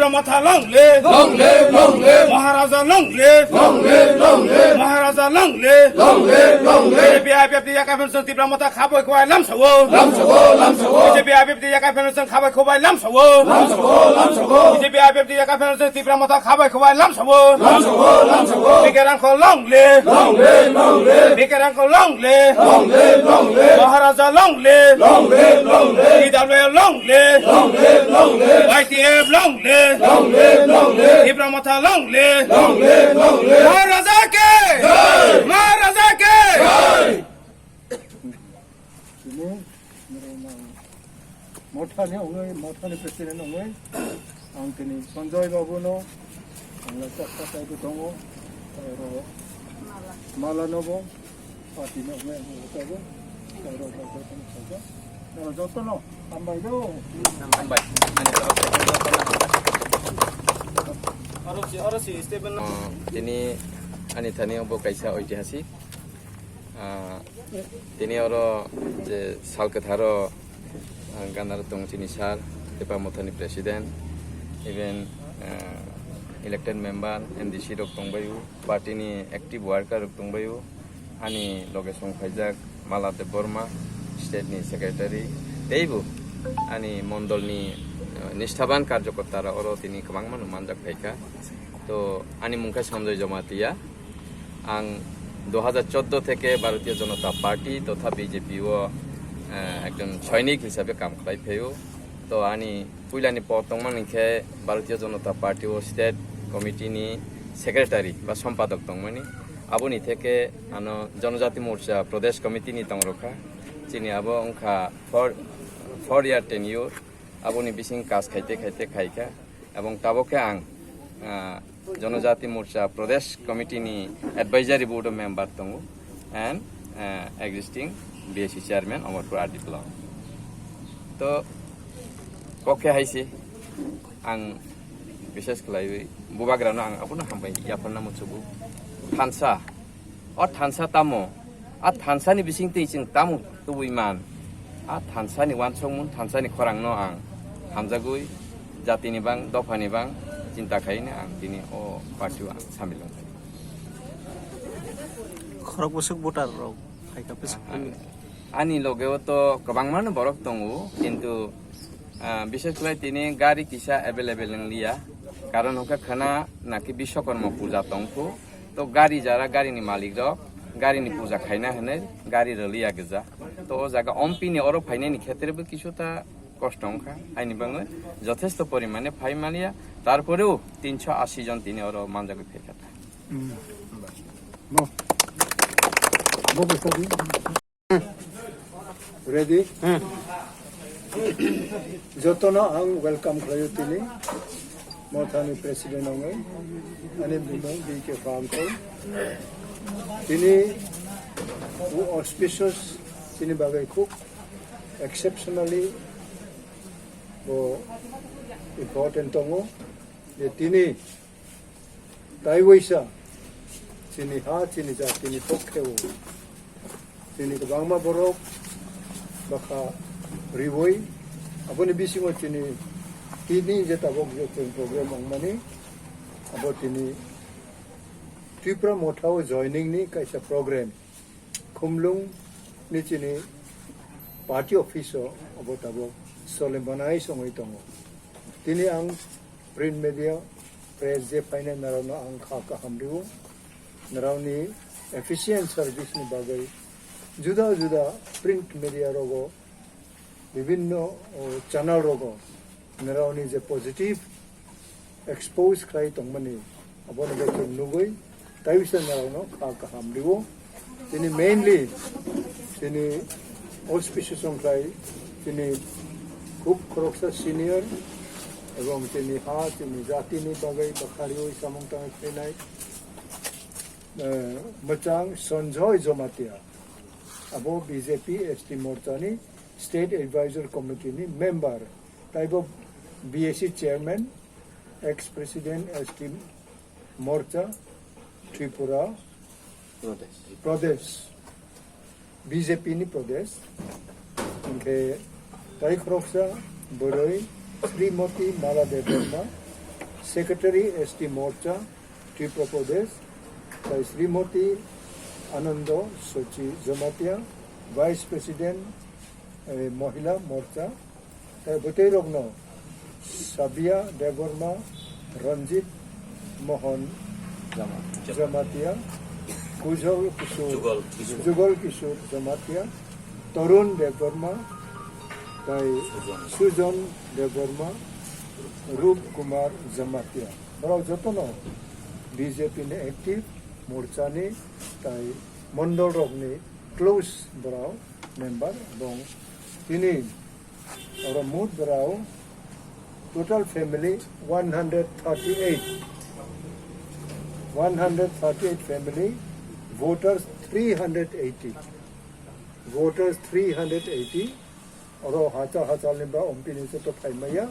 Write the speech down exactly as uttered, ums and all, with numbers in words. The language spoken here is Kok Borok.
Tipra Motha long live! Long live, long live! Maharaja long live! Long live, long live! Maharaja long live! Long live, long live! B J P I P F T yakai phano chwng Tipra Motha khaboi khwai lamsao! Lamsao, lamsao! B J P I P F T yakai phano chwng khaboi khwai lamsao! Lamsao, lamsao! B J P I P F T yakai phano chwng Tipra Motha khaboi khwai lamsao! Lamsao, lamsao! Bike Rangkhol long live! Long live, long live! Bike Rangkhol long live! Long live, long live! Maharaja long live! Long live, long live! T W A long live! Long live, long live! Y T F long live! Long live, long live! Tipra Motha long live! Long live, long live! Maharaja ke! Jai! Maharaja ke! Jai! Tini, nang Mothani ongwi, Mothani president ongwi, ang tini Sanjoy Babu no, ang lai chaksa kaibo tongo, tei oro Mala nobo, party no ongwi ang bo kaibo, tei oro kaibo tini kaibo. Oro joto no, hambai do. Hambai. Oro si, oro si, statement. Oh, tini ani thani obo kaisa oitihasik. Ah, tini oro je sal kwtharo, ah, ganaro tong chini sir, Tipra Mothani president, even, ah, elected member, M D C rok tongbaio, party ni active worker rok tongbaio, ani loge song phaijak Mala Debbarma, state ni secretary, teibo ani mondol ni, ah, nisthaban karjokorta rok oro tini kwbangma no manjak phaikha. To ani mung khe Sanjoy Jamatia. Ang dui hajar chordo theke Bharatiya Janata Party totha B J P o, eh, ekjon soinik hisabe kam khlai phaio. To ani puilani pod tongmani khe Bharatiya Janata Party o state committee ni secretary ba sompadok tongmani. Aboni theke ano Janajati Morcha Pradesh Committee ni tongrokha. Chini abo wngkha four, four year tenure. Aboni bising kas khaite khaite khaikha. Ebong tabok khe ang, ah, Janajati Morcha Pradesh Committee ni Advisory Board o member tongo and, ah, existing B S C chairman Amarpur R D block. To kok khe hai se ang bishes khlaiwi bubagrano ang abono hambai yapharna muchugo. Thansa, o thansa tamo? A thansa ni bising twi chwng tamo tubui man? A thansa ni uansukmung, thansa ni khorang no ang hamjagwi jati ni bang, dopha ni bang chinta khaini ang tini o party o ang samil wngkha. Khorok bwswk voter rok phaikha bwswk. Ani loge o to kwbangma no borok tongo, kintu, ah, bishes khlai tini gari kisa available wng liya, karon hwnkhe khwna naki Biswakarma puja tongkhu. To gari jara gari ni malik rok gari ni puja khaina hinwi gari rwliya gija. To o jaga M P ni oro phainai ni khetre bo kisu ta kosto wngkha. Aini bangwi jothesto porimane phai maliya, tarporeo tinso asi jon tini oro manjagwi phaikha ta. Hmm. Bo. Bo bo sadi. Ready? Jotono ang welcome khlaio tini. Mothani president wngwi ani bumung B K Pamkol. Tini bo auspicious, tini bagwi khub exceptionally bo important tongo je tini taiwaisa chini ha, chini jatini pokhe o chini kwbangma borok bwkha riwi, aboni bisingo chini tini je tabok je chwng program wngmani, abo tini Tipra Motha o joining ni kaisa program. Khumlung ni chini party office o abo tabok solemnized wngwi tongo. Tini ang print media, press je phainai norokno ang kha kaham rio. Norokni efficient service ni bagwi juda juda print media rogo bibinno, o, channel rogo norokni je positive expose khlai tongmani, abono bo chwng nugwi taiwisa norokno kha kaham rio. Tini mainly tini auspicious wngkhlai tini khub khoroksa senior ebong tini ha tini jatini bagwi bwkha riwi samung tangwi phainai, eh, mwchang Sanjoy Jamatia, abo B J P S T morchani State Advisor Committee ni member, taibo B S C chairman, ex president S T Morcha, Tripura Pradesh, B J P ni Pradesh. Hingke tai khoroksa bwrwi Srimoti Mala Debbarma, Secretary S T Morcha, Tripura Pradesh, tai Srimoti Anando Sochi Jamatia, Vice President, eh, Mohila Morcha, tai bwtwi rokno Sabia Debbarma, Ranjit Mohan Jamatia, Kujol Kishore, Jugal Kishore. Jugal Kishore Jamatia, Tarun Debbarma, tai Sujon. Sujon Debbarma, Rup Kumar Jamatia. Borok jotono B J P ni active, morchani tai mondol rokni close borok member, ebong tini oro mut borok total family one hundred thirty-eight, one hundred thirty-eight family, voters three hundred eighty, voters three hundred eighty, oro hachal hachal ni ba ompini joto phaimaya,